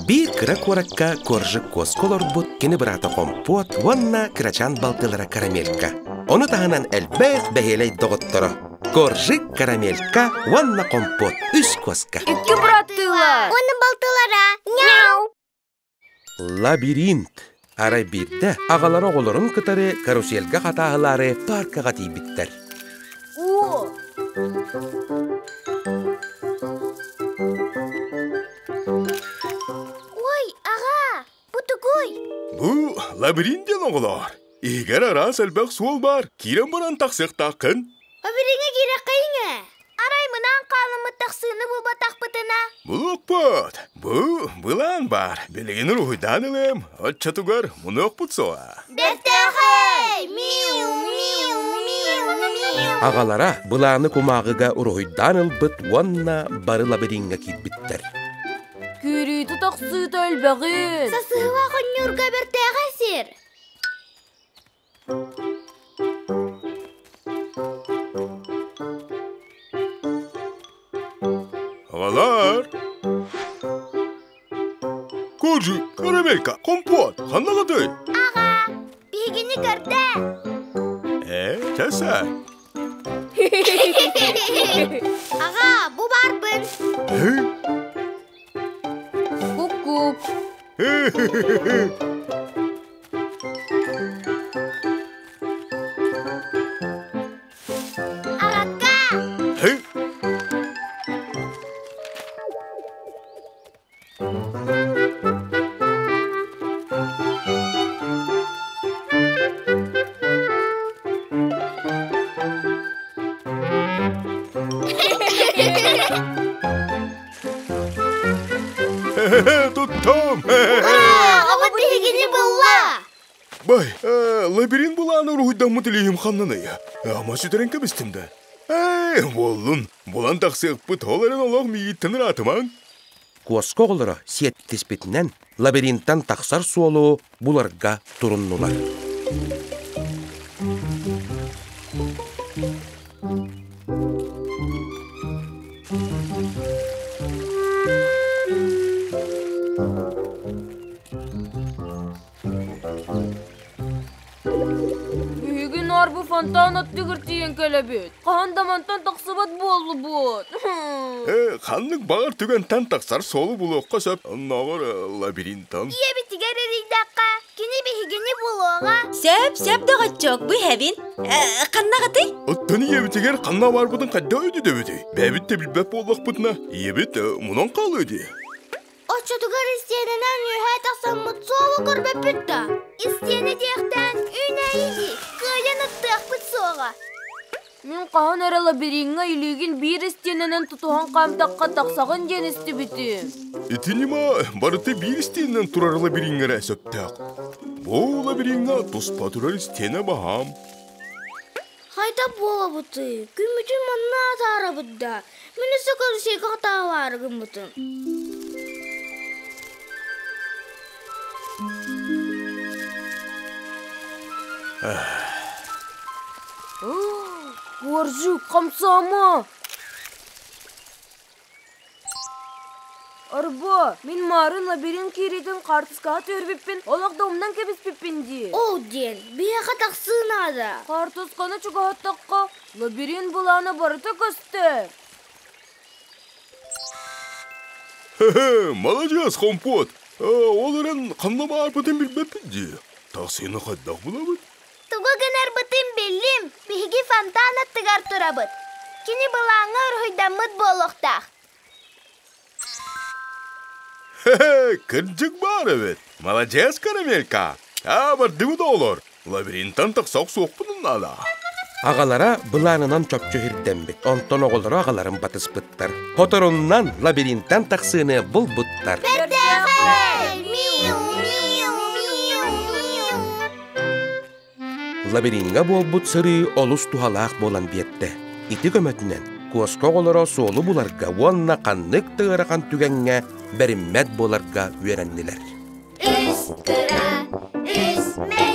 Биир кыра куоракка Коржик куоска олорбут кини быраата Хомпуот уонна кырачаан балтылара Карамелька. Ону таһынан элбэх бэһиэлэй доҕотторо Коржик, Карамелька уонна Хомпуот үс куоска. Икки быраттыылар. Уонна балтылара. Мяу! Лабиринт. Арай биирдэ аҕалара оҕолорун кытары карусельга хатааһылаары паркаҕа тиийбиттэр. Оо! Ой, аҕаа, бу тугуй? Бу лабиринт диэн оҕолоор. Иһигэр араас элбэх суол баар. Киирэн баран тахсыахтааххын. Лабиринҥа киирэххиҥ ээ. Арай мынаан хааламмыт тахсыыны булбатахпытына? Булуохпут. Бу былаан баар. Билигин уруһуйдаан ылыам. Оччотугар мунуохпут суоҕа. Бэртээхэй! Миу, миу, миу, миу. Аҕалара былааны кумааҕыга уруһуйдаан ылбыт уонна бары лабиринҥа киирбиттэр. Күүрүүтэ тахсыыта элбэҕин. Сасыһыва хонньуурга бэртээхэй сир. Аҕалар! Кожи, карамелька, компот, ханнаҕытый? Аҕа, биһигини көрдө. Э, часа. Аҕа, бу баарбын. Э? Кук-кук. Аҕакка! Туттум! Аҕабыт биһигини булла! Бай, лабиринт булааны уруһуйдаммыт илииһим ханнаный? Ама сүтэрэн кэбистим да. Ээ, буоллун, булан тахсыахпыт, ол эрэн олох миигиттэн ыраатымаҥ. Куоска оҕолоро сиэттиспитинэн лабиринтан тахсар суолу буларга туруннулар. Биһиги наар бу фонтан аттыгар тиийэн кэлэбит. Хаһан да мантан тахсыбат буоллубут. Э, ханнык баҕар түгэнтэн тахсар суолу булуохха сөп. Оннооҕор лабиринтан. Ийэбитигэр эрийдэххэ, кини биһигини булуоҕа. Сөп, сөп доҕоччуок, бу иһэбин. Ханнаҕытый? Оттон ийэбитигэр ханна барбытын хайдах өйдөтөбүтүй? Бэйэбит да билбэт буоллахпытына, ийэбит мунан хаалыа дии. Оччотугар истиэнэнэн үөһээ тахсаммыт суолу көрбөппүт да? Истиэнэ диэхтээн үүнээйи дии, кыайан ыттыахпыт суоҕа. Мин хаһан эрэ лабириҥҥа илиигин биир истиэнэнэн тутуһан хаамтахха тахсаҕын диэн истибитим. Ити ньыма барыта биир истиэнэнэн турар лабириҥҥа эрэ сөптөөх. Бу лабириҥҥа туспа турар истиэнэ баһаам. Хайдах буолабытый? Күммүтүн манна атаарабыт да, мин өссө карусельга хатаалаары гыммытым. Коржик, хамсаама! Арба, мин маарын лабиринт киириитин хаартыскаҕа түһэрбиппин олох да умнан кэбиспиппин дии. Ол диэн, биһиэхэ тахсыы наада. Хаартысканы чугаһаттахха, лабиринт былаана барыта көстөр. Хе-хе, маладьыас, хомпуот. Ол эрэн ханна баарбытын билбэппит дии. Тахсыыны хайдах булабыт? Тугу гынарбытын биллим, биһиги фонтан аттыгар турабыт. Кини былааҥҥа уруһуйдаммыт буолуохтаах. Хе-хе, кырдьык баар эбит. Маладьыас, Карамелька. Аа, бардыбыт оҕолор. Лабиринтан тахса охсуохпун наада. Аҕалара былаанынан чопчу ирдэммит, онтон оҕолоро аҕаларын батыспыттар. Хоторуннан лабиринтан тахсыыны булбуттар. Бэртээхэй! Миу, миу, миу, миу. Лабиринҥа буолбут сырыы олус туһалаах буолан биэрдэ. Ити көмөтүнэн куоска оҕолоро суолу буларга уонна ханнык да ыарахан түгэҥҥэ бэриммэт буоларга үөрэннилэр. Үс кыра, үс мэ.